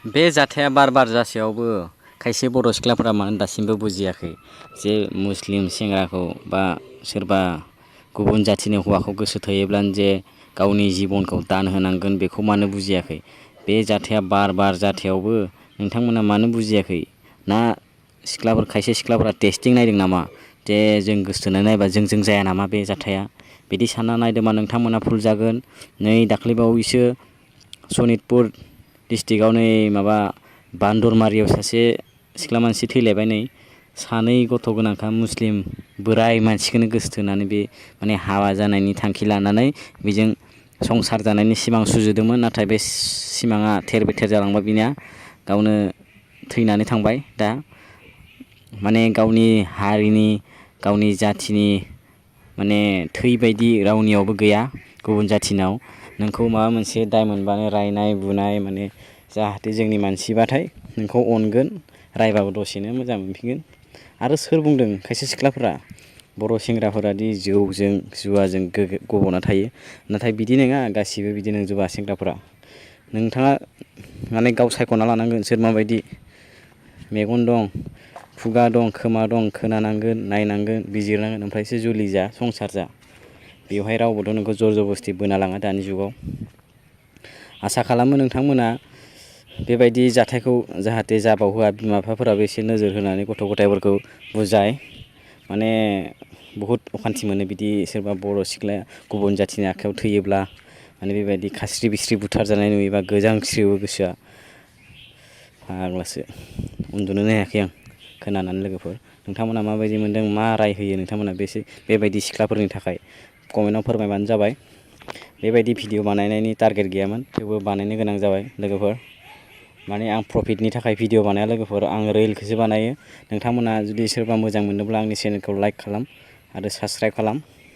बे जाथाया बार बार जासेयावबो खायसे बर' सिख्लाफोरा मानो दासिमबो बुजियाखै जे मुस्लिम सेंग्राखौ बा सोरबा गुबुन जाथिनि हौवाखौ गोसो थोयोब्लानो जे गावनि जिबनखौ दान होनांगोन बेखौ मानो बुजियाखै। बे जाथाया बार बार जाथायावबो नोंथांमोना मानो बुजियाखै ना खायसे सिख्लाफोरा टेस्टिं नायदों नामा जे जों गोसोथोनाय नायबा जों जाया नामा बे जाथाया बिदि सानना नायदोंबा नोंथांमोना भुल जागोन। नै दाख्लैबावैसो सनितपुर डिस्ट्रिक्टआव नै माबा बान्दरमारियाव सासे सिख्ला मानसि थैलायबाय नै सानै गथ' गोनांखा मुस्लिम बोराय मानसिखौनो गोसोथोनानै बे माने हाबा जानायनि थांखि लानानै बेजों संसार जानायनि सिमां सुजुदोंमोन नाथाय बे सिमाङा थेर बेथेर जालांबाय बिनिया गावनो थैनानै थांबाय दा माने गावनि हारिनि गावनि जाथिनि माने थै बायदि रावनियावबो गैया गुबुन जाथिनाव नोंखौ माबा मोनसे दाय मोनबानो रायनाय बुनाय माने जाहाथे जोंनि मानसिबाथाय नोंखौ अनगोन रायबाबो दसेनो मोजां मोनफिनगोन। आरो सोर बुंदों खायसे सिख्लाफोरा बर' सेंग्राफोरादि जौजों जुवाजों गब'ना थायो नाथाय बिदि नङा गासिबो बिदि नंजोबा सेंग्राफोरा नोंथाङा माने गाव सायख'ना लानांगोन सोर माबायदि मेगन दं खुगा दं खोमा दं खोनानांगोन नायनांगोन बिजिरनांगोन ओमफ्रायसो जुलि जा संसार जा बेवहाय रावबोथ' नोंखौ जर जबस्थि बोना लाङा दानि जुगाव। आसा खालामो नोंथांमोना बेबायदि जाथायखौ जाहाथे जाबावहोआ बिमा बिफाफोराबो एसे नोजोर होनानै गथ' गथायफोरखौ बुजाय माने बहुद अखान्थि मोनो बिदि सोरबा बर' सिख्लाया गुबुन जाथिनि आखायाव थैयोब्ला माने बेबायदि खास्रि बिस्रि बुथारजानाय नुयोबा गोजांस्रियो गोसोआ फाग्लासो उन्दुनोनो हायाखै आं खोनानानै लोगोफोर नोंथांमोना माबायदि मोनदों मा राय होयो नोंथांमोना बेबायदि सिख्लाफोरनि थाखाय कमेन्टआव फोरमायबानो जाबाय। बेबायदि भिडिअ बानायनायनि टारगेट गैयामोन थेवबो बानायनो गोनां जाबाय लोगोफोर माने आं प्रफिटनि थाखाय भिडिअ बानाया लोगोफोर आं रिलखौसो बानायो। नोंथांमोना जुदि सोरबा मोजां मोनोब्ला आंनि चेनेलखौ लाइक खालाम आरो साबस्क्राइब खालाम।